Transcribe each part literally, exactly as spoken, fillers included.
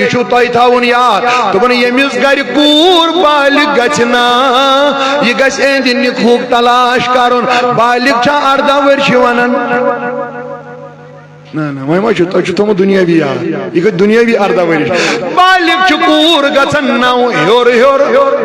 یہِ چھُو تۄہہِ تھاوُن یاد۔ دوٚپُن، ییٚمِس گرِ کوٗر بالغ گژھِ نا، یہِ گژھِ اِہِنٛدِ نِکہُک تلاش کرُن۔ بالغ چھا اَرداہ ؤرۍ چھِ وَنان؟ نہ، نہ، وۄنۍ ما چھُ، تۄہہِ چھُ تھوٚمُت دُنیٲوی یاد۔ یہِ گٔے دُنیٲوی اَرداہ ؤرِش۔ بالغ چھُ کوٗر گژھان نَو ہیوٚر ہیوٚر،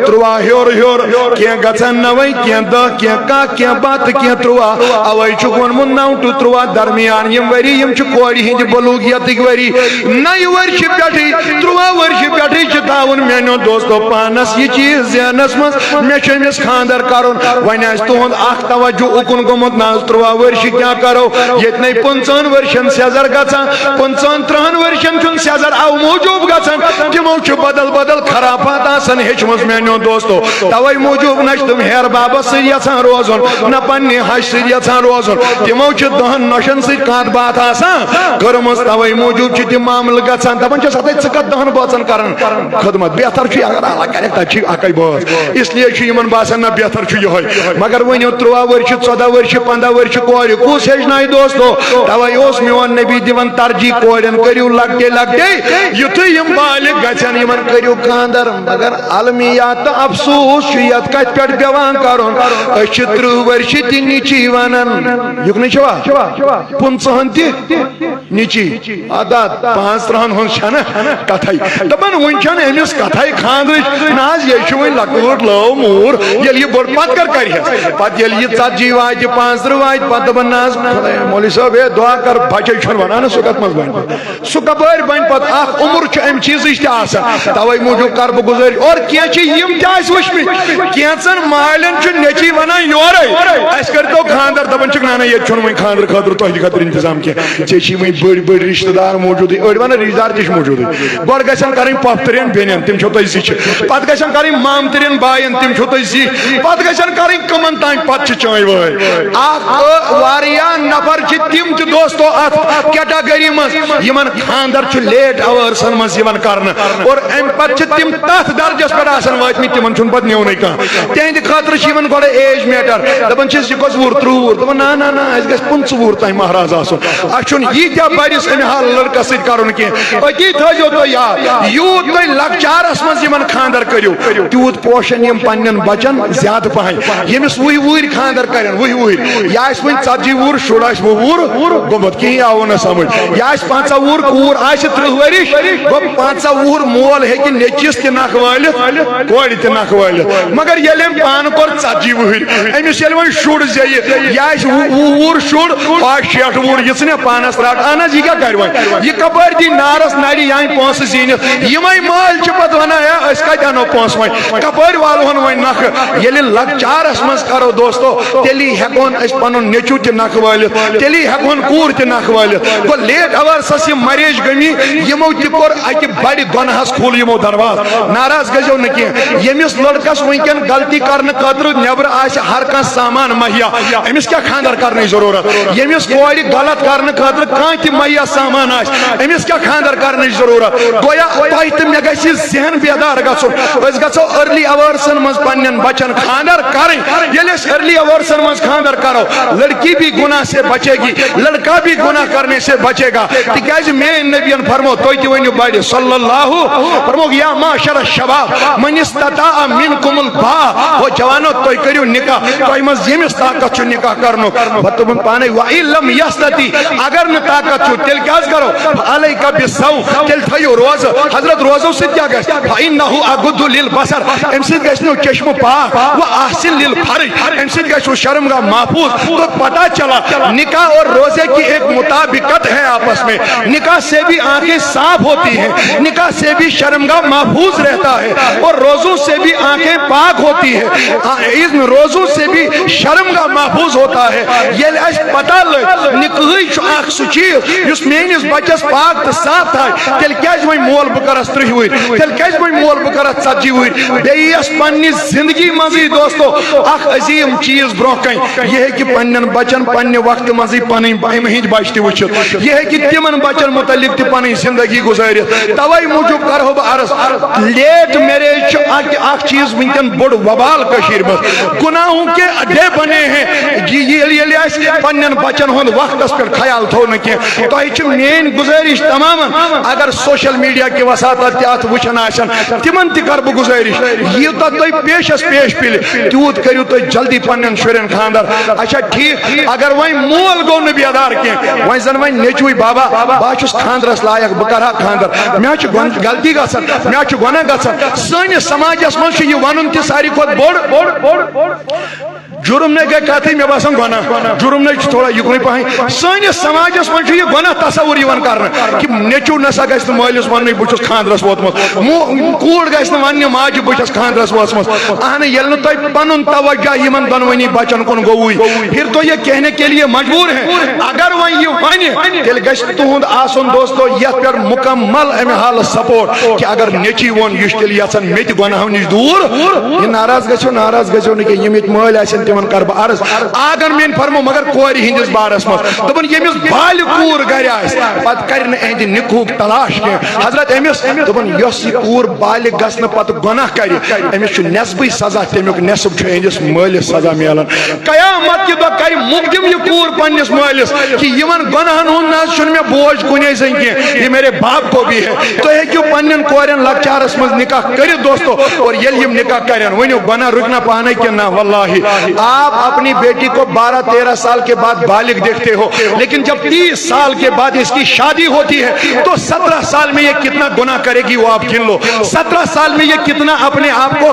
تُرٛواہ ہیوٚر ہیوٚر، کینٛہہ گژھان نَوَے، کینٛہہ دَہ، کینٛہہ کاہ، کینٛہہ باہ تہٕ کینٛہہ تُرٛواہ۔ اَوَے چھُکھ ووٚنمُت نَو to تُرٛواہ درمیان یِم ؤری، یِم چھِ کورِ ہِنٛدِ بلوغیتٕکۍ ؤری۔ نَیہِ ؤرشہِ پٮ۪ٹھٕے، تُرٛواہ ؤرشہِ پٮ۪ٹھٕے چھِ تھاوُن میٛانیو دوستو پانَس یہِ چیٖز ذہنَس منٛز، مےٚ چھُ أمِس خانٛدر کرُن۔ وۄنۍ آسہِ تُہُنٛد اکھ توجہ اُکُن گوٚمُت، نہ حظ، تُرٛواہ ؤرۍ چھِ کیٛاہ کرو؟ ییٚتہِ نے پٕنٛژٕہن ؤرشن سیزر گژھان، پٕنٛژٕہن ترٕٛہن ؤرشن چھُنہٕ سیزر اَوٕ موٗجوٗب گژھان، تِمو چھُ بدل بدل خرافات آسان ہیٚچھمٕژ میٛانیو دوستو۔ توے موٗجوٗب نہ چھِ تِم ہیر بابس سۭتۍ یژھان روزُن، نہ پننہِ ہش سۭتۍ یژھان روزُن۔ تِمو چھِ دہن نۄشن سۭتۍ کتھ باتھ آسان کٔرمٕژ، توے موٗجوٗب چھِ تِم معاملہٕ گژھان۔ دپان چھِس، ہتے ژٕ کتھ دہن بٲژن کران خدمت، بہتر چھُ اگر الگ کرکھ، تتہِ چھِ اکے بٲژ۔ اس لیے چھُ یِمن باسان، نہ، بہتر چھُ یِہوے۔ مگر وۄنۍ یِم تُرٛواہ ؤرۍ چھِ، ژۄداہ ؤرۍ چھِ، پنٛداہ ؤرۍ چھِ کورِ، کُس ہیٚچھنایہِ دوستو؟ توے اوس میون نبی دِوان ترجیح کورٮ۪ن، کٔرِو لۄکٹے لۄکٹے، یُتھُے یِم بالغ گژھن، یِمن کٔرِو خانٛدر۔ مگر المیہ تہٕ افسوس چھُ یتھ کتھِ پٮ۪ٹھ پٮ۪وان کرُن۔ أسۍ چھِ تٕرٛہ ؤرۍ چھِ تہِ نیٚچی ونان، یُکنُے چھوا؟ پٕنٛژٕہن تہِ نیٚچی۔ اَدٕ پانٛژھ تٕرٛہن ہٕنٛز چھَنہٕ کَتھَے۔ دَپان، وٕنہِ چھَنہٕ أمِس کَتھَے خانٛدرٕچ۔ نہ حظ، یہِ چھُ وٕنہِ لۄکُٹ لٲو موٗر۔ ییٚلہِ یہِ بٔڑ، پَتہٕ کَر کَرِہَس؟ پَتہٕ ییٚلہِ یہِ ژَتجی واتہِ، پانٛژھ تٕرٛہ واتہِ، پَتہٕ دَپان، نہ حظ، خۄدایا، مولوی صٲب، ہے، دُعا کَر، بَچَے چھُنہٕ وَنان، سُہ کَتھ منٛز بَنہِ پَتہٕ؟ سُہ کَپٲرۍ بَنہِ پَتہٕ؟ اَکھ عُمر چھُ اَمہِ چیٖزٕچ تہِ آسان۔ تَوَے موٗجوٗب کَرٕ بہٕ گُزٲرِش۔ اور کینٛہہ چھِ یِم تہِ آسہِ وٕچھمٕتۍ، کینٛژَن مالٮ۪ن چھُ نیٚچی وَنان یورَے، اَسہِ کٔرۍتو خانٛدر، دَپان چھِکھ، نہ، نہ، ییٚتہِ چھُنہٕ وۄنۍ خانٛدرٕ خٲطرٕ تۄہہِ خٲطرٕ انتظام کینٛہہ۔ ژےٚ چھِ وۄنۍ بٔڑۍ بٔڑۍ رشتہٕ دار موٗجوٗدٕے، أڑۍ ونان رشتہٕ دار تہِ چھِ موٗجوٗدٕے۔ گۄڈٕ گژھن کرٕنۍ پۄپھتٕرین بیٚنٮ۪ن، تِم چھِو تۄہہِ زِچھِ۔ پتہٕ گژھن کرٕنۍ مامتٕرین باین، تِم چھِو تۄہہِ زِٹھۍ۔ پتہٕ گژھن کرٕنۍ کٕمن تام، پتہٕ چھِ چٲنۍ وٲرۍ۔ اکھ، ٲ، واریاہ نفر چھِ تِم تہِ دوستو اتھ category منٛز، یِمن خانٛدر چھُ late hours منٛز یِوان کرنہٕ، اور امہِ پتہٕ چھِ تِم تتھ درجس پٮ۪ٹھ آسان وٲتمٕتۍ، تِمن چھُنہٕ پتہٕ نیونٕے کانٛہہ۔ تِہنٛدِ خٲطرٕ چھِ یِوان گۄڈٕ age matter۔ دَپان چھِس، یہِ کۄس وُہُر، ترٛوُہ وُہُر؟ دَپان، نہ، نہ، نہ، اَسہِ گژھِ پٕنٛژٕہ وُہُر تام مہراز آسُن۔ اَسہِ چھُنہٕ ییٖتیٛاہ بٔڑِس اَمہِ حال لٔڑکَس سۭتۍ کَرُن کینٛہہ۔ أتی تھٲیزیو تُہۍ یاد، یوٗت تُہۍ لۄکچارَس منٛز یِمَن خانٛدر کٔرِو، تیوٗت پوشَن یِم پنٛنٮ۪ن بَچَن زیادٕ پَہَن۔ ییٚمِس وُہہِ وُہٕرۍ خانٛدر کَرن، وُہہِ وُہٕرۍ، یا آسہِ وۄنۍ ژَتجی وُہُر، شُر آسہِ وُہ وُہُر گوٚمُت، کِہیٖنۍ آوُ نہٕ سَمٕجھ، یا آسہِ پنٛژاہ وُہُر، کوٗر آسہِ تٕرٛہ ؤرِش، گوٚو پنٛژاہ وُہُر مول ہیٚکہِ نیٚچوِس تہِ نَکھٕ وٲلِتھ، کورِ تہِ نَکھٕ وٲلِتھ۔ مگر ییٚلہِ أمۍ پانہٕ کوٚر ژتجی وُہٕرۍ، أمِس ییٚلہِ وۄنۍ شُر زیٚیہِ، یہِ آسہِ وُہ، وُہ وُہُر شُر، آز شیٹھ وُہُر، یہِ ژھٕنہِ پانس رٹھ۔ اہن حظ، یہِ کیٛاہ کرِ وۄنۍ؟ یہِ کپٲرۍ دی نارس نرِ یانہِ پونٛسہٕ زیٖنِتھ؟ یِمے مٲلۍ چھِ پتہٕ ونان، ہے، أسۍ کتہِ انو پونٛسہٕ وۄنۍ؟ کپٲرۍ والہون وۄنۍ نکھٕ؟ ییٚلہِ لۄکچارس منٛز کرو دوستو، تیٚلی ہٮ۪کون أسۍ پنُن نیٚچو تہِ نکھٕ وٲلِتھ، تیٚلی ہٮ۪کون کوٗر تہِ نکھٕ وٲلِتھ۔ گوٚو لیٹ اورسس یہِ مریج گٔمی، یِمو تہِ کوٚر اکہِ بڑِ گۄناہس کھول یِمو دروازٕ۔ ناراض گٔژھِو نہٕ کینٛہہ۔ ییٚمِس لڑکس وٕنکٮ۪ن غلطی کرنہٕ خٲطرٕ نٮ۪برٕ آسہِ ہر کانٛہہ سامان مہیا، أمِس کیٛاہ خانٛدر کرنٕچ ضروٗرت؟ ییٚمِس کورِ غلط کرنہٕ خٲطرٕ کانٛہہ تہِ مہیا سامان آسہِ، أمِس کیٛاہ خانٛدر کرنٕچ ضروٗرت؟ گویا تۄہہِ تہٕ مےٚ گژھِ یہِ ذہن بیدار گژھُن، أسۍ گژھو ارلی اورسن منٛز پننٮ۪ن بچن خانٛدر کرٕنۍ۔ ییٚلہِ أسۍ ارلی اورسن منٛز خانٛدر کرو، لڑکی بھی گناہ سے بچے گی، لڑکا بھی گناہ کرنے سے بچے گا۔ تِکیٛازِ میٛٲنۍ نبیَن فرمو، تُہۍ تہِ ؤنِو بڑِ صلی اللہ، فرموکھ، یا معاشر الشباب من استطاع منکم الباء، ہو جوانو، تُہۍ کٔرِو نکاح، تۄہہِ منٛز ییٚمِس طاقت چھُ نکاح کرنُک۔ پتہٕ دوٚپُن پانے، وَإِن لَمْ يَسْتَطِعْ، اگر نہٕ طاقت چھُ، تیٚلہِ کیٛاہ حظ کرو؟ فَعَلَيْكَ بِالصَّوْمِ، تیٚلہِ تھٲیِو روزٕ۔ حضرت، روزو سۭتۍ کیٛاہ گژھِ؟ فَإِنَّهُ أَغَضُّ لِلْبَصَرِ، اَمہِ سۭتۍ گژھِ نہٕ چشمہٕ پاک، وَأَحْسَنُ لِلْفَرْجِ، اَمہِ سۭتۍ گژھِ شرمگاہ محفوظ۔ تو پتہ چلا، نکاح اور روزے کی ایک مطابقت ہے آپس میں۔ نکاح سے بھی آنکھیں صاف ہوتی ہیں، نکاح سے بھی شرمگاہ محفوظ رہتا ہے اور روزوں سے بھی آنکھیں پاک ہوتی ہے۔ آ، اذن روزوں سے بھی شرمگاہ محفوظ ہوتا ہے۔ ییٚلہِ اَسہِ پتہ لٔج، نکاحٕے چھُ اکھ سُہ چیٖز یُس میٲنِس بچس پاک تہٕ صاف تھایہِ، تیٚلہِ کیٛازِ وۄنۍ مول بہٕ کرس ترٕٛہہِ وُہٕرۍ، تیٚلہِ کیٛازِ بنہِ مول؟ بہٕ کرٕ اَتھ ژتجی وُہٕرۍ۔ بیٚیہِ یِیَس پننہِ زندگی منٛزٕے دوستو اکھ عظیٖم چیٖز برونٛہہ کنہِ۔ یہِ ہیٚکہِ پننٮ۪ن بچن پننہِ وقتہٕ منٛزٕے پنٕنۍ أمۍ ہٕنٛدۍ بچہِ تہِ وٕچھِتھ۔ یہِ ہیٚکہِ تِمن بچن متعلق تہِ پنٕنۍ زندگی گُزٲرِتھ۔ توے موٗجوٗب کرہو بہٕ عرض، لیٹ میریج چھُ اکھ، اکھ چیٖز وٕنکٮ۪ن بوٚڑ وبال کٔشیٖرِ منٛز۔ گناہوں کے اڈے بنے ہیں۔ یہِ، یہِ، ییٚلہِ، ییٚلہِ اَسہِ پننٮ۪ن بچن ہُنٛد وقتس پٮ۪ٹھ خیال تھوٚو نہٕ کینٛہہ، تۄہہِ چھِ میٲنۍ گُزٲرِش تمامن، اگر سوشل میڈیا کہِ وساطت تہِ اتھ وٕچھان آسن، تِمن تہِ کرٕ بہٕ گُزٲرِش، یوٗتاہ تۄہہِ پیشس پیش پِلہِ، تیوٗت کٔرِو تُہۍ جلدی پننٮ۪ن شُرٮ۪ن خانٛدر۔ اچھا ٹھیٖک، اگر وۄنۍ مول گوٚو نہٕ بیدار کینٛہہ، وۄنۍ زن وۄنۍ نیٚچوٕے، بابا، بہٕ ہا چھُس خانٛدرس لایق، بہٕ کرٕ ہا خانٛدر، مےٚ ہا چھُ گۄن-، غلطی گژھان، مےٚ ہا چھُ گۄناہ گژھان۔ سٲنِس سماجس منٛز چھُ یہِ ونُن تہِ ساروی کھۄتہٕ بوٚڑ۔ جُرم نے گٔے کتھٕے، مےٚ باسان گۄناہ۔ جُرم نے چھُ تھوڑا یُکنُے پہن۔ سٲنِس سماجس منٛز چھُ یہِ گۄناہ تصور یِوان کرنہٕ کہِ نیٚچوٗ نسا گژھِ نہٕ مٲلِس وننُے، "بہٕ چھُس خانٛدرس ووتمُت۔" مو-، کوٗر گژھِ نہٕ وننہِ، "ماجہِ، بہٕ چھَس خانٛدرس وٲژمٕژ۔" اہنہٕ، ییٚلہِ نہٕ تۄہہِ پنُن توجہ یِمن دۄنوٕنی بچن کُن گوٚوُے، پھر تو یہ کہنے کے لیے مجبور ہیں۔ اگر وۄنۍ یہِ ونہِ، تیٚلہِ گژھِ تُہُنٛد آسُن دوستو یتھ پٮ۪ٹھ مکمل امہِ حالہٕ سپورٹ کہِ اگر نیٚچی ووٚن، یہِ چھُ تیٚلہِ یژھان مےٚ تہِ گۄناہو نِش دوٗر۔ یہِ ناراض گژھِو، ناراض گژھِو نہٕ کینٛہہ، یِم ییٚتہِ مٲلۍ آسن تِمن کرٕ بہٕ عرض۔ آنگن میں فرمو، مگر کورِ ہٕنٛدِس بارس منٛز۔ دوٚپُن، ییٚمِس بالہِ کوٗر گرِ آسہِ، پتہٕ کرِ نہٕ اہندِ نکاحُک تلاش کینٛہہ۔ حضرت أمِس دوٚپُن، یۄس یہِ کوٗر بالغ گژھنہٕ پتہٕ گۄناہ کرِ، أمِس چھُ نٮ۪صفٕے سزا، تمیُک نٮ۪صف چھُ أہندِس مٲلِس سزا میلان۔ قیامت کہِ دۄہ کرِ مقدم یہِ کوٗر پننِس مٲلِس کہِ یِمن گۄناہن ہُنٛد نہ حظ چھُنہٕ مےٚ بوج کُنے زٔنۍ کینٛہہ، یہ میرے باپ کو بھی ہے۔ تُہۍ ہیٚکِو پننٮ۪ن کورٮ۪ن لۄکچارس منٛز نکاح کٔرِتھ دوستو، اور ییٚلہِ یِم نکاح کرن، ؤنِو گۄناہ رُکہِ نا پانے کِنہٕ نہ؟ واللہ، آپ اپنی بیٹی کو بارہ تیرہ سال کے بعد بالغ دیکھتے ہو، لیکن جب تیس سال کے بعد اس کی شادی ہوتی ہے تو سترہ سال میں یہ کتنا گناہ کرے گی، وہ آپ گن لو۔ سترہ سال میں یہ کتنا اپنے آپ کو،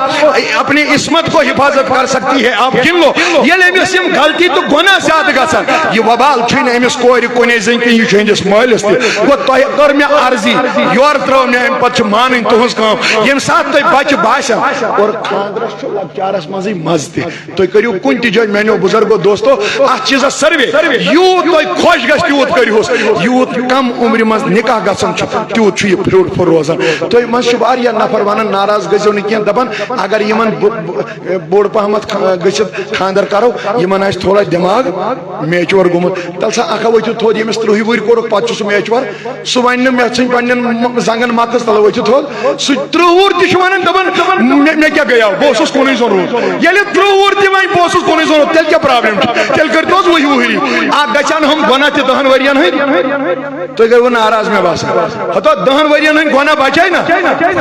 اپنی عصمت کو حفاظت کر سکتی ہے، آپ گن لو۔ ییٚلہِ أمِس یِم غلطی تہٕ گۄناہ زیادٕ گژھن، یہِ وبال چھُے نہٕ أمِس کورِ کُنے زٔنۍ کِنۍ، یہِ چھُ أہٕنٛدِس مٲلِس تہِ۔ گوٚو تۄہہِ کٔر مےٚ عرضی، یورٕ ترٲو مےٚ، اَمہِ پتہٕ چھِ مانٕنۍ تُہٕنٛز کٲم۔ ییٚمہِ ساتہٕ تۄہہِ بچہِ باسن، اور خانٛدرس چھُ لۄکچارس منٛزٕے مزٕ تہِ۔ تُہۍ کٔرِو کُنہِ تہِ جایہِ، میانیو بُزرگو دوستو، اتھ چیٖزس سروے۔ یوٗت تۄہہِ خۄش گژھِ، تیوٗت کٔرِہوس۔ یوٗت کم عمرِ منٛز نکاح گژھان چھُ، تیوٗت چھُ یہِ fruitful روزان۔ تۄہہِ منٛز چھِ واریاہ نفر ونان، ناراض گٔژھِو نہٕ کینٛہہ، دپان، اگر یِمن بُ-، بُ-، بوٚڑ پہمتھ خا-، گٔژھِتھ خانٛدر کرو، یِمن آسہِ تھوڑا دٮ۪ماغ mature گوٚمُت۔ تیٚلہِ سا اکھا ؤتھِو تھوٚد، ییٚمِس ترٕٛہہِ وُہٕرۍ کوٚرُکھ، پتہٕ چھُ سُہ mature۔ سُہ ونہِ نہٕ مےٚ ژھٕنۍ پننٮ۪ن م-، زنگن مکس تلہٕ ؤتھِو تھوٚد۔ سُہ ترٕٛہ وُہُر تہِ چھُ ونان، دپان، مےٚ، مےٚ کیٛاہ گٔیاو؟ بہٕ اوسُس کُنُے زوٚن روٗد۔ ییٚلہِ ترٕٛہ وُہُر تہِ ونہِ، بہٕ اوسُس کُنُے زوٚن روٗد، تیٚلہِ کیٛاہ problem چھِ؟ تیٚلہِ کٔرۍتوس وُہہِ وُہٕری۔ اکھ گژھِ ہن ہُم گۄناہ تہِ دہن ؤرین ہٕنٛدۍ۔ تُہۍ گٔیوٕ ناراض مےٚ باسان۔ ہتو دہن ؤرین ہٕنٛدۍ گۄناہ بچے نا؟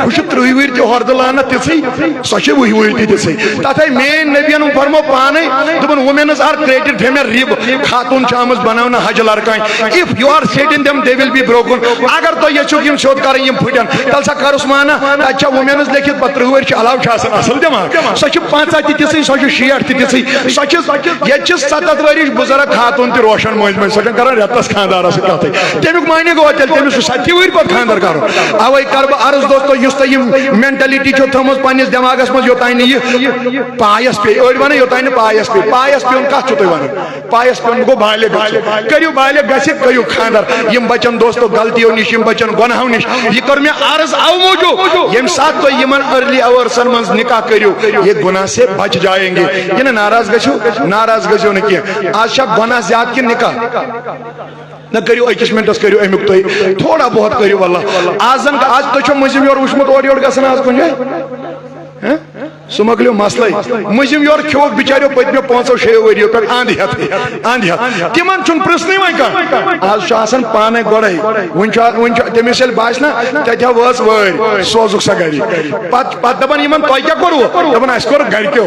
ہُہ چھُ ترٕٛہہِ وُہٕرۍ تہِ ہۄردٕ لانت تِژھٕے، سۄ چھِ وُہہِ وُہٕرۍ تہِ تِژھٕے۔ تتھے میٲنۍ نبین فرمو پانے، دوٚپُن، women are created from a rib۔ خاتون چھِ آمٕژ بناونہٕ حجہِ لرکانۍ۔ If you are shading them, they will be broken۔ اگر تُہۍ یژھِو یِم سیوٚد کرٕنۍ، یِم پھٕٹن، تیٚلہِ سا کروس مانا، تتہِ چھا women's لیکھِتھ، پتہٕ ترٕٛہ وُہٕرۍ چھِ علاوٕ چھِ آسان اصل دٮ۪ماغ۔ سۄ چھِ پنٛژاہ تہِ تِژھٕے، سۄ چھِ شیٹھ تہِ تِژھٕے، سۄ چھِ، ییٚتہِ چھِ ستتھ ؤرِش بُزرگ خاتون تہِ روشن مٔنٛزۍ مٔنٛزۍ، سۄ چھنہٕ کران رٮ۪تس خانٛدارس سۭتۍ کتھٕے۔ تمیُک معنی گوٚو تیٚلہِ تٔمِس چھُ ستتھِ وُہٕرۍ پتہٕ خانٛدر کرُن۔ اوے کرٕ بہٕ عرض دوستو، یُس تۄہہِ یہِ mentality چھو تھٲومٕژ پننِس دٮ۪ماغس منٛز، یوٚتانۍ نہٕ یہِ پایس پیٚیہِ، أڑۍ ونان یوٚتانۍ نہٕ پایس پیٚیہِ، پایس پیوٚن کتھ چھُو تُہۍ ونان؟ پایس پیوٚن گوٚو بالغ گژھُن۔ کٔرِو بالغ گژھِتھ، کٔرِو خانٛدر۔ یِم بچن دوستو غلطیو نِش، یِم بچن گۄناہو نِش، یہِ کٔر مےٚ عرض اَوٕ موٗجوٗب، ییٚمہِ ساتہٕ تُہۍ یِمن early hoursن منٛز نکاح کٔرِو، یہ گناہ سے بچ جائیں گے۔ یہِ نہٕ ناراض گژھِو، ناراض گژھِو نہٕ کینٛہہ۔ آز چھا گۄناہ زیادٕ کِنہٕ نکاح؟ نہ کٔرِو أکِس منٹس، کٔرِو امیُک تُہۍ تھوڑا بہت کٔرِو اللہ۔ آز زن، آز تُہۍ چھو مٔنٛزِم یورٕ وٕچھمُت اورٕ یورٕ گژھان آز کُنہِ جایہِ؟ ہہ؟ سُہ مۄکلیو مسلے۔ مٔنٛزِم یورٕ کھیوٚوُکھ بِچاریو پٔتمیو پانٛژو شیٚیو ؤرِیو پٮ۪ٹھ اند ہٮ۪تھ، اند ہٮ۪تھ۔ تِمن چھُنہٕ پرٛژھنٕے وۄنۍ کانٛہہ۔ آز چھُ آسان پانے گۄڈے۔ وُنہِ چھُ، وُنہِ چھُ تٔمِس ییٚلہِ باسہِ نا، تتہِ ہا وٲژ وٲرۍ، سوزُکھ سۄ گرِ۔ پتہٕ، پتہٕ دپان یِمن، "تۄہہِ کیٛاہ کوٚروٕ؟" دپان، "اسہِ کوٚر گرِکیو۔"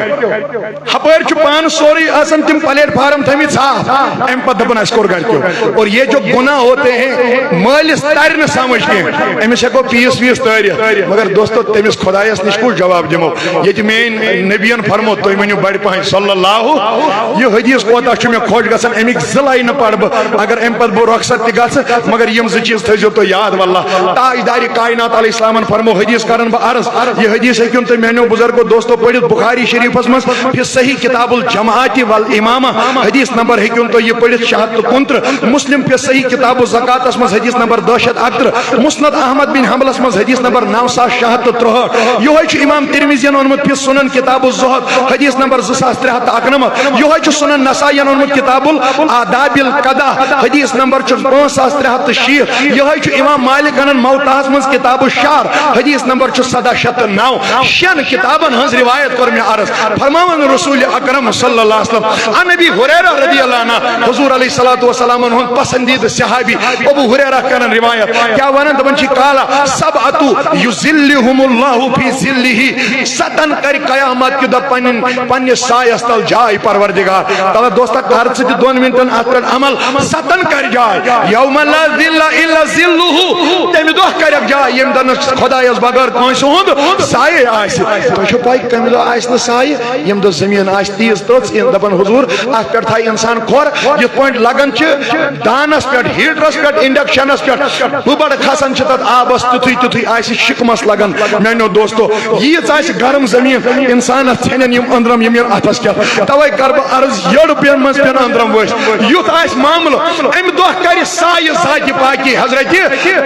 ہپٲرۍ چھُ پانہٕ سورُے آسان تِم پلیٹ فارم تھٲومٕتۍ صاف، امہِ پتہٕ دپان، "اسہِ کوٚر گرِکیو۔" اور یہ جو گناہ ہوتے ہیں، مٲلِس ترِ نہٕ سمجھ کینٛہہ، أمِس ہٮ۪کو پیٖس ویٖس تٲرِتھ، مگر دوستو، تٔمِس خۄدایس نِش کُس جواب دِمو؟ ییٚتہِ نبین فرمو، تُہۍ ؤنِو بڑِ پہن صلی اللہ۔ یہِ حدیث کوتاہ چھُ مےٚ خۄش گژھان، اَمِکۍ زٕ لاینہٕ پرٕ بہٕ، اگر اَمہِ پتہٕ بہٕ رۄخصت تہِ گژھٕ، مگر یِم زٕ چیٖز تھٲیزیو تُہۍ یاد۔ واللہ، تاجدارِ کائنات علیہ السلامن فرمو، حدیث کرن بہٕ عرض۔ یہِ حدیث ہیٚکِو تُہۍ میانیو بزرگو دوستو پٔرِتھ بخاری شریفس منٛز، فی صحیح کتاب الجماعت والامامہ، حدیث نمبر ہیٚکِو تُہۍ یہِ پٔرِتھ شےٚ ہتھ تہٕ کُنترٕہ، مسلم فی صحیح کتاب الزکاتس منٛز حدیث نمبر دہ شیٚتھ اکترٕہ، مسند احمد بن حنبلس منٛز حدیث نمبر نو ساس شےٚ ہتھ تہٕ ترُہٲٹھ۔ یِہوٚے چھُ امام ترمذین اوٚنمُت فی سنن کتاب الزہد، حدیث نمبر زٕ ساس ترٛےٚ ہتھ تہٕ اَکنَمَتھ۔ یِہوٚے چھُ سنن نسائین اوٚنمُت کتاب الآداب القدح، حدیث نمبر چھُ پانٛژھ ساس ترٛےٚ ہتھ تہٕ شیٖٹھ۔ یِہوٚے چھُ امام مالک انن موطاہس منٛز کتاب الشعر، حدیث نمبر چھُ سداہ شیٚتھ تہٕ نو۔ شٮ۪ن کتابن ہٕنٛز روایت کٔر مےٚ عرض۔ فرماوان رسول اکرم صلی اللہ علیہ وسلم، عن ابی ہریرہ رضی اللہ عنہ، حضور علیہ الصلوۃ والسلام ہُنٛد پسندیدٕ صحابی ابو ہریرہ کرن روایت۔ کیٛاہ ونان؟ دپان چھِ، قال سبعۃ یظلہم اللہ فی ظلہ، ستن کرِ قیامت کہِ دۄہ پنٕنۍ، پننِس سایس تل جاے پروردگار۔ تلہ دوستا، کر ژٕ تہِ دۄن منٹن اتھ پٮ۪ٹھ عمل، ستن کرِ جاے۔ یوم لا ظل الا ظلہ، تمہِ دۄہ کرکھ جاے، ییٚمہِ دۄہ نہٕ خدایس بغٲر کٲنٛسہِ ہُنٛد سایے آسہِ۔ تۄہہِ چھو پاے کمہِ دۄہ آسہِ نہٕ سایہِ؟ ییٚمہِ دۄہ زٔمیٖن آسہِ تیٖژ تٔژ، یِم دپان، حضور، اتھ پٮ۪ٹھ تھایہِ انسان کھۄر، یِتھ پٲٹھۍ لگان چھِ دانس پٮ۪ٹھ، ہیٹرس پٮ۪ٹھ، انڈکشنس پٮ۪ٹھ، بُبڑ کھسان چھِ تتھ آبس، تیُتھُے تیُتھُے آسہِ شِکمس لگان۔ میانیو دوستو، ییٖژ آسہِ گرم زٔمیٖن، انسانس ژھٮ۪نن یِم أنٛدرم، یِم یِن اتھس کٮ۪تھ۔ توے کرٕ بہٕ عرض، یٔڑ پٮ۪ن منٛز پٮ۪ن أنٛدرم ؤسۍ۔ یُتھ آسہِ معاملہٕ، امہِ دۄہ کرِ سایہِ ذاتِ پاکی حضرتِ،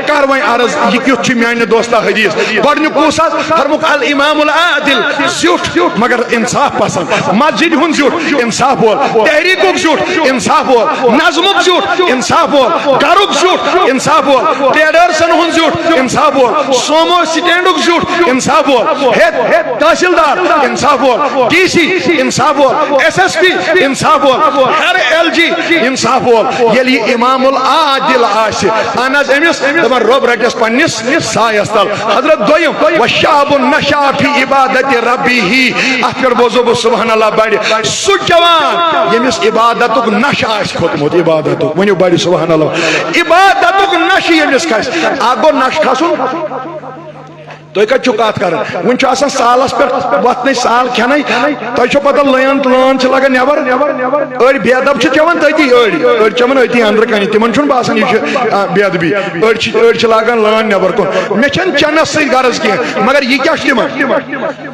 کر وۄنۍ عرض، یہِ کیُتھ چھُ میانہِ دوستا حدیث؟ گۄڈنیُک کُس حظ؟ فرمُک الامام العادل، زیُٹھ مگر انصاف پسند، مسجد ہُنٛد زیُٹھ، انصاف وول، تحریکُک زیُٹھ، انصاف وول، نظمُک زیُٹھ، انصاف وول، گرُک زیُٹھ، انصاف وول، ٹریڈرسن ہُنٛد زیُٹھ، انصاف وول، سومو سٹینڈُک زیُٹھ، انصاف وول، ہیٚد تحصیلدار، انصاف وول، ڈی سی، انصاف وول، ایس ایس پی، انصاف وول، ہر ایل جی، انصاف وول۔ ییٚلہِ یہِ امام العادل آسہِ، اہن حظ، أمِس دپان، رۄب رٹٮ۪س پننِس سایس تل۔ حضرت دوٚیِم، وشاب نشا فی عبادت ربی، اتھ پٮ۪ٹھ بوزو بہٕ سبحان اللہ بڑِ۔ سُہ جوان ییٚمِس عبادتُک نشہٕ آسہِ کھوٚتمُت، عبادتُک، ؤنِو بڑِ سبحان اللہ، عبادتُک نشہٕ ییٚمِس کھسہِ۔ اکھ گوٚو نشہٕ کھسُن، تُہۍ کتہِ چھِو کتھ کران؟ وُنہِ چھُ آسان سالس پٮ۪ٹھ وۄتھنٕے، سال کھٮ۪نٕے۔ تۄہہِ چھو پتہ، لٲن، لٲن چھِ لگان نٮ۪بر۔ أڑۍ بے ادب چھِ چٮ۪وان تٔتی، أڑۍ، أڑۍ چٮ۪وان أتی أنٛدرٕ کنہِ، تِمن چھُنہٕ باسان یہِ چھُ، آ، بے ادبی۔ أڑۍ چھِ، أڑۍ چھِ لاگان لٲن نٮ۪بر کُن۔ مےٚ چھَنہٕ چٮ۪نس سۭتۍ غرض کینٛہہ، مگر یہِ کیٛاہ چھُ تِمن؟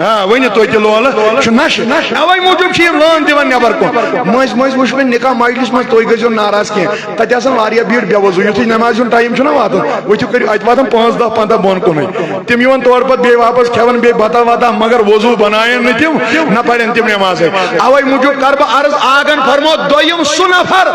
آ، ؤنِو تُہۍ تہِ، لولہٕ چھُ نشہٕ۔ اوے موٗجوٗب چھِ یِم لٲن دِوان نٮ۪بر کُن۔ مٔنٛزۍ مٔنٛزۍ وٕچھ مےٚ نکاح مجلس منٛز، تُہۍ گٔژھِو ناراض کینٛہہ، تتہِ آسان واریاہ بیٖڑ بے وضو، یُتھُے نٮ۪مازِ ہُنٛد ٹایم چھُنہ واتان، ؤتھِو کٔرِو، اتہِ واتان پانٛژھ دہ پنٛداہ بۄن کُنُے۔ تِم یِوان تورٕ پتہٕ بیٚیہِ واپس، کھٮ۪وان بیٚیہِ بتہ وتہ، مگر وضو بناون نہٕ تِم، نہ پرن تِم نٮ۪مازے۔ اوے موٗجوٗب کرٕ بہٕ عرض، آگن فرمو دوٚیِم سُہ نفر،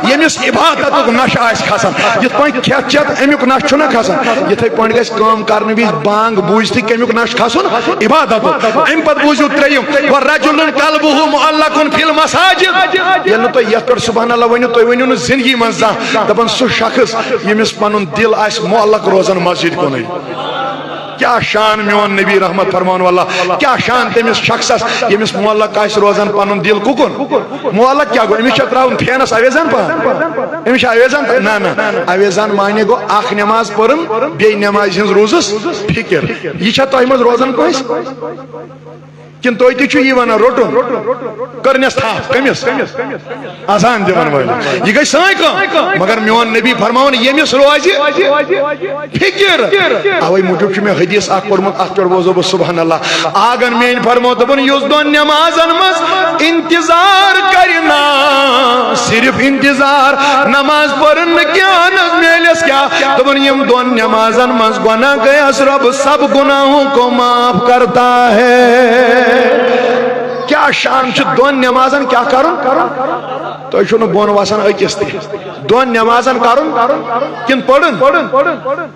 ییٚمِس عبادتُک نشہٕ آسہِ کھسان۔ یِتھ پٲٹھۍ کھٮ۪تھ چٮ۪تھ امیُک نشہٕ چھُنہ کھسان، یِتھے پٲٹھۍ گژھِ کٲم کرنہٕ وِزِ بانگ بوٗزتھٕے کمیُک نشہٕ کھسُن؟ عبادتُک۔ امہِ پتہٕ بوٗزِو ترٛیٚیِم، ورجل قلبہ معلق فی المساجد۔ ییٚلہِ نہٕ تُہۍ یتھ پٮ۪ٹھ سبحان اللہ ؤنِو، تُہۍ ؤنِو نہٕ زندگی منٛز زانٛہہ۔ دپان سُہ شخص ییٚمِس پنُن دل آسہِ معلق روزان مسجد کُنُے۔ کیٛاہ شان میون نبی رحمت فرماون والا، کیٛاہ شان تٔمِس شخصس ییٚمِس معلق آسہِ روزان پنُن دل کُکُن؟ معلق کیٛاہ گوٚو؟ أمِس چھا ترٛاوُن فینس اویزان پہن؟ أمِس چھا اویزان؟ نہ، نہ، اویزان معنی گوٚو اکھ نٮ۪ماز پٔرٕن، بیٚیہِ نٮ۪مازِ ہٕنٛز روٗزٕس فِکر۔ یہِ چھا تۄہہِ منٛز روزان کٲنٛسہِ؟ کِنہٕ تُہۍ تہِ چھِو یی ونان روٚٹُن؟ کٔرنٮ۪س تھپھ کٔمِس؟ اذان دِوان وٲلِس۔ یہِ گٔے سٲنۍ کٲم۔ مگر میون نبی فرماوان، ییٚمِس روزِ فِکر۔ اوے موٗجوٗب چھُ مےٚ حدیث اکھ پوٚرمُت، اتھ پٮ۪ٹھ بوزو بہٕ سبحان اللہ۔ آگن میٲنۍ فرمو، دوٚپُن، یُس دۄن نٮ۪مازن منٛز انتظار کرِ نا، صرف انتظار، نماز پٔرٕن نہٕ کینٛہہ، نہ میلٮ۪س کیٛاہ؟ دوٚپُن، یِم دۄن نٮ۪مازن منٛز گۄناہ گٔیَس، رۄب سب گناہوں کو معاف کرتا ہے۔ کیٛاہ شان چھُ دۄن نٮ۪مازن کیٛاہ کرُن؟ تۄہہِ چھُو نہٕ بۄن وسان أکِس تہِ۔ دۄن نٮ۪مازن کرُن کِنہٕ پٔرٕن؟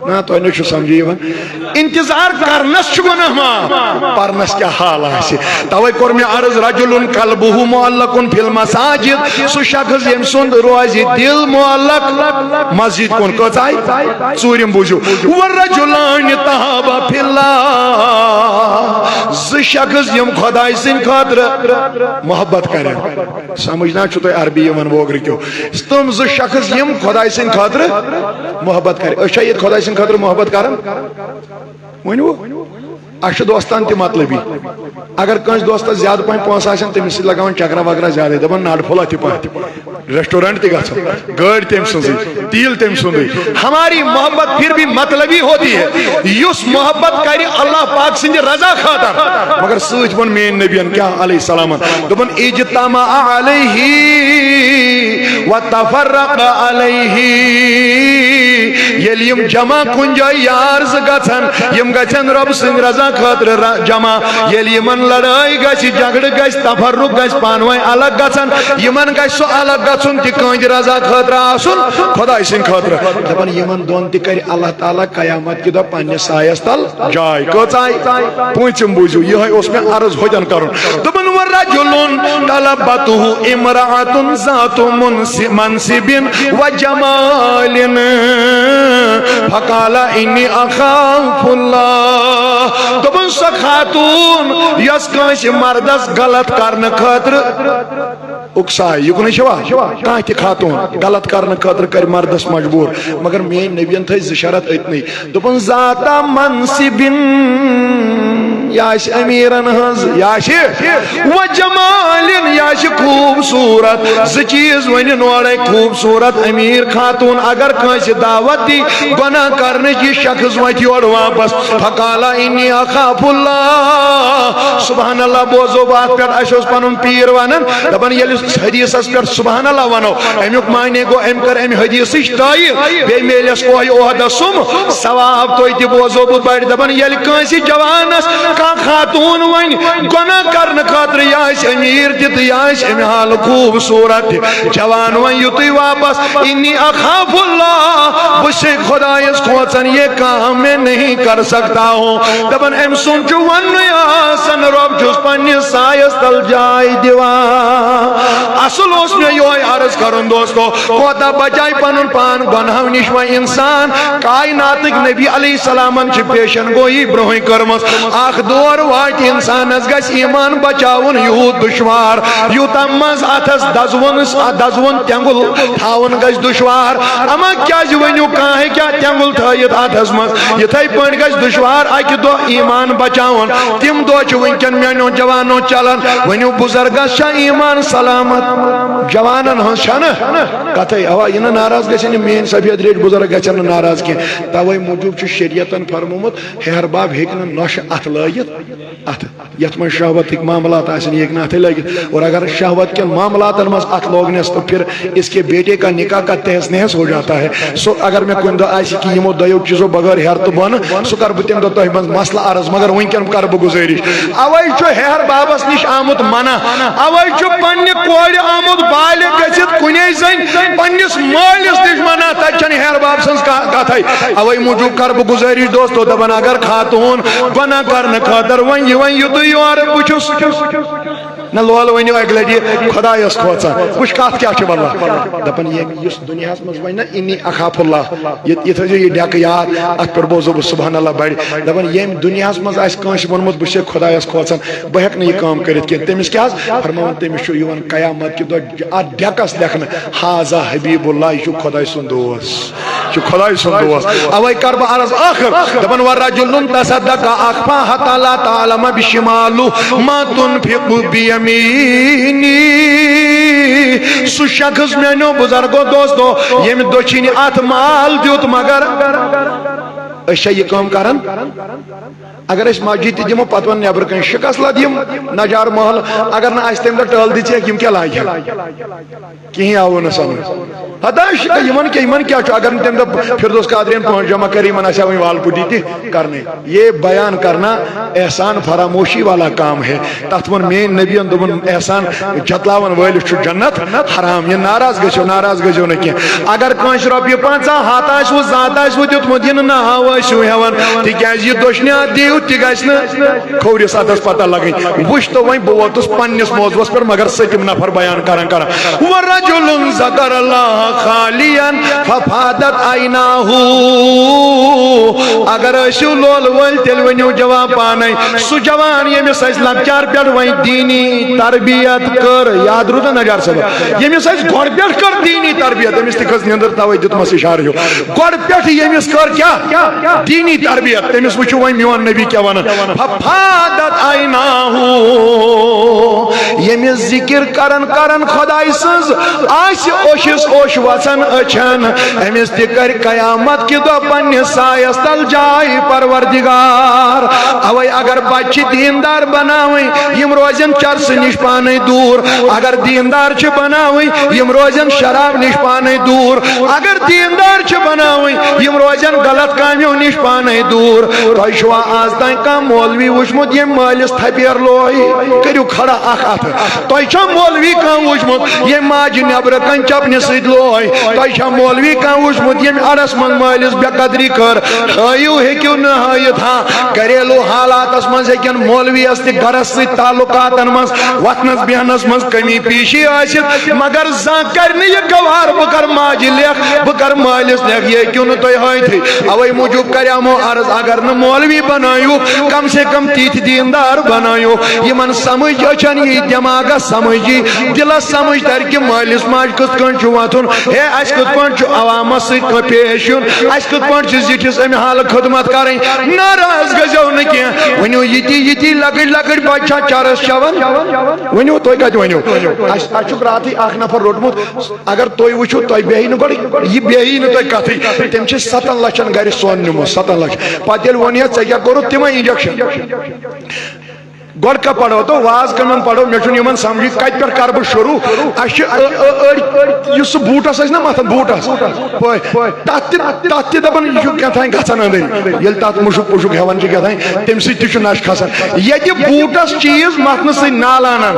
نہ، تۄہہِ نہ چھُ سمجھی یِوان۔ انتظار کرنس چھُ گۄناہ معاف، پرنس کیٛاہ حال آسہِ۔ توے کوٚر مےٚ عرض، رجل قلبہ معلق فی المساجد، سُہ شخص ییٚمۍ سُنٛد روزِ دل معلق مسجد کُن۔ کٔژ آیہِ؟ ژوٗرِم بوٗزِو، ورجلان تحابا فی اللہ، زٕ شخص یِم خداے سٕنٛدِ خٲطرٕ محبت کرن۔ سمجھ نہ چھُ تۄہہِ عربی یِوان ووگرٕ کیو؟ تِم زٕ شخص یِم خداے سٕنٛدِ خٲطرٕ محبت کرِ۔ أسۍ چھا ییٚتہِ خداے سٕنٛدِ خٲطرٕ محبت کران؟ ؤنِو۔ اَسہِ چھُ دوستان تہِ مطلبی۔ اگر کٲنٛسہِ دوستس زیادٕ پہن پونٛسہٕ آسن، تٔمِس سۭتۍ لگاوان چکرا وکرا زیادے، دپان نڑ پھوٚلہ تہِ پہن، ریسٹورنٹ تہِ گژھو، گٲڑۍ تٔمۍ سٕنٛزٕے، تیٖل تٔمۍ سُنٛدٕے۔ ہماری محبت پھر بھی مطلبی ہوتی ہے۔ یُس محبت کرِ اللہ پاک سٕنٛدِ رضا خٲطر، مگر سۭتۍ ووٚن میٲنۍ نبین کیٛاہ علیہ السلامن، دوٚپُن، اجتمع علیہ وتفرق علیہ۔ ییٚلہِ یِم جمع کُنہِ جایہِ یار زٕ گژھن، یِم گژھن رۄب سٕنٛدِ رضا خٲطرٕ ر-، جمع۔ ییٚلہِ یِمن لڑٲے گژھِ، جھگڑٕ گژھِ، تفرق گژھِ، پانہٕ ؤنۍ الگ گژھن، یِمن گژھِ سُہ الگ گژھُن تہِ کٲنٛسہِ رضا خٲطرٕ آسُن، خۄداے سٕنٛدِ خٲطرٕ۔ دپان، یِمن دۄن تہِ کرِ اللہ تعالیٰ قیامت کہِ دۄہ پننِس سایس تل جاے۔ کۭژاہ؟ پوٗنٛژِم بوٗزِو، یِہوٚے اوس مےٚ عرض ہوٚتٮ۪ن کرُن۔ دوٚپُن، ورجل طلبته امرأة ذات منص-، منصب وجمال فقال إني أخاف الله۔ دوٚپُن، سۄ خاتوٗن یۄس کٲنٛسہِ مردس غلط کرنہٕ خٲطرٕ اُکسایہِ، یہِ کُنُے چھوا؟ کانٛہہ تہِ خاتوٗن غلط کرنہٕ خٲطرٕ کرِ مردس مجبوٗر، مگر میٲنۍ نبین تھٲے زٕ شرط أتنٕے۔ دوٚپُن، ذات منصب، یہِ آسہِ امیٖرن ہٕنٛز، یہِ آسہِ، و جمال، یہِ آسہِ خوٗبصوٗرت۔ زٕ چیٖز ؤنِن اورے، خوٗبصوٗرت امیٖر خاتوٗن اگر کٲنٛسہِ دعوت دی گۄناہ کرنٕچ، یہِ شخص وۄتھِ یورٕ واپس۔ فقال إني أخاف الله۔ سبحان اللہ، بوزو بہٕ اتھ پٮ۪ٹھ، اسہِ اوس پنُن پیٖر ونان، دپان ییٚلہِ حدیثس پٮ۪ٹھ سبحان اللہ ونو، امیُک معنی گوٚو، أمۍ کٔر امہِ حدیثٕچ تٲیید، بیٚیہِ میلٮ۪س کوہِ احدس سُم ثواب۔ تُہۍ تہِ بوزو بہٕ بڑِ، دپان ییٚلہِ کٲنٛسہِ جوانس کانٛہہ خاتوٗن ونہِ گۄناہ کرنہٕ خٲطرٕ، یہِ آسہِ امیر تہِ تہٕ یہِ آسہِ امہِ حالہٕ خوٗبصوٗرت تہِ، جوان ونہِ یُتُے واپس، إني أخاف الله، بہٕ چھُسے خۄدایس کھوژان، یہ کام میں نہیں کر سکتا ہوں۔ دپان أمۍ سُنٛد چھُ وننُے آسان، رۄب چھُس پننِس سایس تل جاے دِوان۔ اصل اوس مےٚ یِہوٚے عرض کرُن دوستو، کوتاہ بچایہِ پنُن پان گۄنہو نِش وۄنۍ انسان۔ کائناتٕکۍ نبی علیہ السلامن چھِ پیشن گویی برونٛہٕے کٔرمٕژ۔ اکھ دور واتہِ انسانس گژھِ ایمان بچاوُن یوٗت دُشوار، یوٗتاہ منٛز اتھس دزوُن، دزوُن تٮ۪نٛگُل تھاوُن گژھِ دُشوار۔ اما کیازِ ؤنِو، کانٛہہ ہیٚکیٛاہ تٮ۪نٛگُل تھٲیِتھ اتھس منٛز؟ یِتھے پٲٹھۍ گژھِ دُشوار اکہِ دۄہ ایمان بچاوُن۔ تِم دۄہ چھِ وٕنکٮ۪ن میانیو جوانو چلان۔ ؤنِو، بُزرگس چھا ایمان سلامت؟ جوانن ہٕنٛز چھنہٕ کتھے۔ اوا، یہِ نہٕ ناراض گژھن، یِم میٲنۍ سفید ریش بُزرگ گژھن نہٕ ناراض کینٛہہ۔ توے موٗجوٗب چھُ شریعتن فرمومُت، ہیہر بب ہیٚکہِ نہٕ نۄشہِ اتھٕ لٲگِتھ اتھٕ، یتھ منٛز شہوتٕکۍ معاملات آسن، یہِ ہیٚکہِ نہٕ اتھے لٲگِتھ۔ اور اگر شہوت کٮ۪ن معاملاتن منٛز اتھ لوگنس تو پھر اس کے بیٹے کا نکاح کا تہس نہس ہو جاتا ہے۔ سو اگر مےٚ کُنہِ دۄہ آسہِ کہِ یِمو دۄیو چیٖزو بغٲر ہیہر تہٕ بۄنہٕ، سُہ کرٕ بہٕ تمہِ دۄہ تۄہہِ منٛز مسلہٕ عرض، مگر وٕنکٮ۪ن کرٕ بہٕ گُزٲرِش۔ اوے چھُ ہیہر بابس نِش آمُت منع، اوے چھُ پننہِ کورِ آمُت بالغ گٔژھِتھ کُنے زٔنۍ پننِس مٲلِس نِش منع، تتہِ چھنہٕ ہیہر باب سٕنٛز کا-، کتھے۔ اوے موٗجوٗب کرٕ بہٕ گُزٲرِش دوستو، دپان اگر خاتوٗن گۄناہ کرنہٕ خٲطرٕ وۄنۍ یہِ وۄنۍ یُتُے یورٕ بہٕ چھُس نہ لول ؤنِو اکہِ لٹہِ خۄدایس کھوژان۔ وٕچھ کتھ کیٛاہ چھِ واللہ۔ دپان ییٚمۍ یُس دُنیاہس منٛز وۄنۍ نہ إني أخاف الله، یہِ، یہِ تھٲیزیو یہِ ڈیکہٕ یاد، اتھ پٮ۪ٹھ بوزو بہٕ سبحان اللہ بڑِ۔ دپان ییٚمۍ دُنیاہس منٛز آسہِ کٲنٛسہِ ووٚنمُت بہٕ چھُسے خۄدایس کھوژان، بہٕ ہٮ۪کہٕ نہٕ یہِ کٲم کٔرِتھ کینٛہہ، تٔمِس کیٛاہ حظ؟ فرماوان تٔمِس چھُ یِوان قیامت کہِ دۄہ اتھ ڈیکس لیکھنہٕ، هذا حبیب الله، یہِ چھُ خۄداے سُنٛد دوست۔ چھُ خۄداے سُنٛد دوست۔ اوے کر بہٕ عرض ٲخر، دپان، ورجل تصدق أخفى حتى لا تعلم شماله ما تنفق بيمينه۔ سُہ شخص میانیو بُزرگو دوستو، ییٚمۍ دٔچھِنۍ اتھ مال دیُت، مگر أسۍ چھا یہِ کٲم کران؟ اگر أسۍ مسجد تہِ دِمو، پتہٕ ونن نٮ۪برٕ کنہِ شکست لد یِم نجار محل، اگر نہٕ اسہِ تمہِ دۄہ ٹٲل دِژ، یِم کیٛاہ لاگہِ ہن؟ کِہیٖنۍ آو نہٕ سمجھ۔ ہتا شِکا یِمن کیٛاہ، یِمن کیٛاہ چھُ؟ اگر نہٕ تَمہِ دۄہ فردوس قادرین پانٛژھ جمع کرِ، یِمن آسہِ ہا وۄنۍ وال پُٹی تہِ کرنٕے۔ یہ بیان کرنا احسان فراموشی والا کام ہے۔ تتھ ووٚن میٲنۍ نبیَن، دوٚپُن، احسان جتلاون وٲلِس چھُ جنت حرام۔ یہِ ناراض گٔژھِو، ناراض گٔژھِو نہٕ کینٛہہ۔ اگر کٲنٛسہِ رۄپیہِ پنٛژاہ ہتھ آسہِ وُ زٕ ہتھ آسہِ وُ دیُتمُت، یہِ نہٕ ناو ٲسِو ہٮ۪وان، تِکیٛازِ یہِ دٔچھنہِ اتھ دِیِو تہِ گژھِ نہٕ کھوورِس اتھس پتہ لگٕنۍ۔ وٕچھ تو وۄنۍ، بہٕ ووتُس پننِس موضوعس پٮ۪ٹھ، مگر سٔتِم نفر بیان کران کران۔ ورجل ذکر اللہ خالیا ففاضت عیناہ۔ اگر ٲسِو لولہٕ وٲلۍ، تیٚلہِ ؤنِو جواب پانے۔ سُہ جوان ییٚمِس اَسہِ لۄکچار پٮ۪ٹھ وۄنۍ دیٖنی تربیت کٔر، یاد روٗد نا نجار صٲب؟ ییٚمِس اَسہِ گۄڈٕ پٮ۪ٹھ کٔر دیٖنی تربیت، أمِس تہِ کھٔژ نیٚنٛدٕر، توے دیُتمَس اِشارٕ ہیوٗ۔ گۄڈٕ پٮ۪ٹھ ییٚمِس کٔر کیٛاہ؟ دیٖنی تربیت۔ تٔمِس وٕچھِو وۄنۍ میون نبی کیٛاہ ونان؟ ففاضت عیناہ۔ ییٚمِس ذکر کران کران خداے سٕنٛز آسہِ اوشِس اوش وژھان أچھن، أمِس تہِ کرِ قیامت کہِ دۄہ پننِس سایس تل جاے پروردگار۔ اوے اگر بچہِ چھِ دیندار بناوٕنۍ، یِم روزن چرسہٕ نِش پانے دوٗر۔ اگر دیندار چھِ بناوٕنۍ، یِم روزن شراب نِش پانے دوٗر۔ اگر دیندار چھِ بناوٕنۍ، یِم روزن غلط کامیو نِش پانے دوٗر۔ تۄہہِ چھُوا آز تام کانٛہہ مولوی وٕچھمُت، ییٚمۍ مٲلِس تھپیر لوے؟ کٔرِو کھڑا اکھ اتھٕ۔ تۄہہِ چھا مولوی کانٛہہ وٕچھمُت، ییٚمۍ ماجہِ نیبرٕ کنہِ چپنہِ سۭتۍ لوے؟ تۄہہِ چھا مولوی کانٛہہ وٕچھمُت، ییٚمۍ اڑس منٛز مٲلِس بے قدری کٔر؟ ہٲیِو ہیٚکِو نہٕ ہٲیِتھ، ہاں، گھریلو حالاتس منٛز ہیٚکن مولویس تہِ گرس سۭتۍ تعلقاتن منٛز وۄتھنس بیہنس منٛز کمی پیشی ٲسِتھ، مگر زانٛہہ کرِ نہٕ یہِ گوارٕ بہٕ کرٕ ماجہِ لیکھ، بہٕ کرٕ مٲلِس لیکھ، یہِ ہیٚکِو نہٕ تُہۍ ہٲیتھٕے۔ اوے موٗجوٗب کریامو عرض، اگر نہٕ مولوی بنٲیِو، کم سے کم تِتھۍ دیندار بنٲیِو، یِمن سمجھ أچھن یی، دٮ۪ماغس سمجھ یی، دِلس سمجھ ترِ کہِ مٲلِس ماجہِ کِتھ کٔنۍ چھُ وۄتھُن۔ ہے، اَسہِ کِتھ پٲٹھۍ چھُ عوامس سۭتۍ پیش یُن؟ اَسہِ کِتھ پٲٹھۍ چھِ زِٹھِس اَمہِ حالہٕ خدمت کرٕنۍ؟ ناراض گٔژھۍزیو نہٕ کینٛہہ۔ ؤنِو، یِتی یِتی لۄکٕٹۍ لۄکٕٹۍ بچہِ چھا چرس چٮ۪وان؟ ؤنِو، تُہۍ کتہِ ؤنِو؟ اَسہِ، اَسہِ چھُ راتھٕے اکھ نفر روٚٹمُت، اگر تُہۍ وٕچھِو، تۄہہِ بیٚہی نہٕ گۄڈٕ، یہِ بیٚہی نہٕ تۄہہِ کتھٕے۔ تٔمۍ چھِ ستن لچھن گرِ سۄن نیوٗمُت، ستن لچھ۔ پتہٕ ییٚلہِ ووٚن یَتھ، "ژےٚ کیٛاہ کوٚرُتھ تِمے انجیکشن؟" گۄڈٕ کَتھ پَرو تو، واز کَمَن پَرو، مےٚ چھُنہٕ یِمَن سَمجھی، کَتہِ پٮ۪ٹھ کَرٕ بہٕ شروٗع؟ اَسہِ چھِ أ-، أ-، أڑۍ، یُس سُہ بوٗٹَس ٲسۍ نا مَتھان، بوٗٹَس پٲٹھۍ، تَتھ تہِ، تَتھ تہِ دَپان، یہِ چھُ کیٛاہ تام گژھان أنٛدٕرۍ۔ ییٚلہِ تَتھ مُشُک پُشُک ہٮ۪وان چھِ کیٛاہ تام، تَمہِ سۭتۍ تہِ چھُ نَشہٕ کھَسان۔ ییٚتہِ بوٗٹَس چیٖز مَتھنہٕ سۭتۍ نالہٕ اَنان،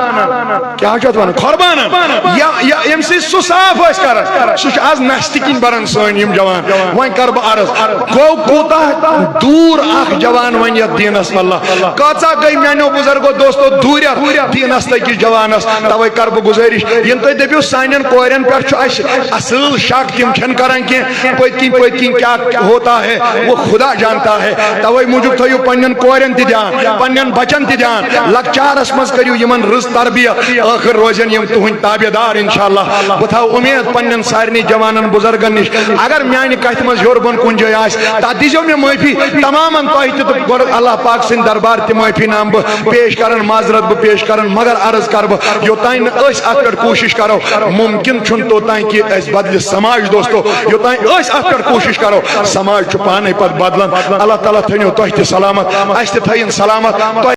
کیٛاہ چھُ اَتھ وَنان؟ کھۄربہٕ اَنان۔ یا، یا ییٚمہِ سۭتۍ سُہ صاف ٲسۍ کَران، سُہ چھُ آز نَشہٕ تہِ کِنۍ بَران سٲنۍ یِم جوان۔ وۄنۍ کَرٕ بہٕ عرض، گوٚو کوٗتاہ دوٗر اَکھ جوان وۄنۍ یَتھ دیٖنَس اللہ۔ کۭژاہ گٔے میٛانیو بُزرگو دوستو دوٗرٮ۪تھ دیٖنَس تہٕ أکِس جوانَس۔ تَوَے کَرٕ بہٕ گُزٲرِش، یِم تُہۍ دٔپِو سانٮ۪ن کورٮ۪ن پٮ۪ٹھ چھُ اَسہِ اَصٕل شک، تِم چھَنہٕ کَران کینٛہہ، پٔتۍ کِنۍ، پٔتۍ کِنۍ کیٛاہ ہوتا ہے، وہ خدا جانتا ہے۔ تَوَے موٗجوٗب تھٲیِو پنٛنٮ۪ن کورٮ۪ن تہِ دھیان، پنٛنٮ۪ن بَچَن تہِ دھیان۔ لۄکچارَس منٛز کٔرِو یِمَن رٕژ تربیت، ٲخٕر روزن یِم تُہٕنٛدۍ تابع دار انشاءاللہ۔ بہٕ تھاوٕ اُمید پنٛنٮ۪ن سارنٕے جوانَن بُزرگَن نِش، اگر میٛانہِ کَتھِ منٛز ہیوٚر بۄن کُنہِ جایہِ آسہِ، تَتھ دیٖزیو مےٚ معٲفی۔ تمامَن تۄہہِ تہِ تہٕ گۄڈٕ اللہ پاک سٕنٛدِ دربار تہِ معٲفی نام بہٕ پیش کران، معذرت بہٕ پیش کران، مگر عرض کرٕ بہٕ، یوٚتانۍ نہٕ أسۍ اَتھ پٮ۪ٹھ کوٗشِش کرو، مُمکِن چھُنہٕ توٚتانۍ کہِ أسۍ بدلہِ سماج دوستو، یوٚتانۍ أسۍ اَتھ پٮ۪ٹھ کوٗشِش کرو، سماج چھُ پانَے پتہٕ بدلان۔ اللہ تعالیٰ تھٲینو تۄہہِ تہِ سلامت، اَسہِ تہِ تھٲیِن سلامت۔ تۄہہِ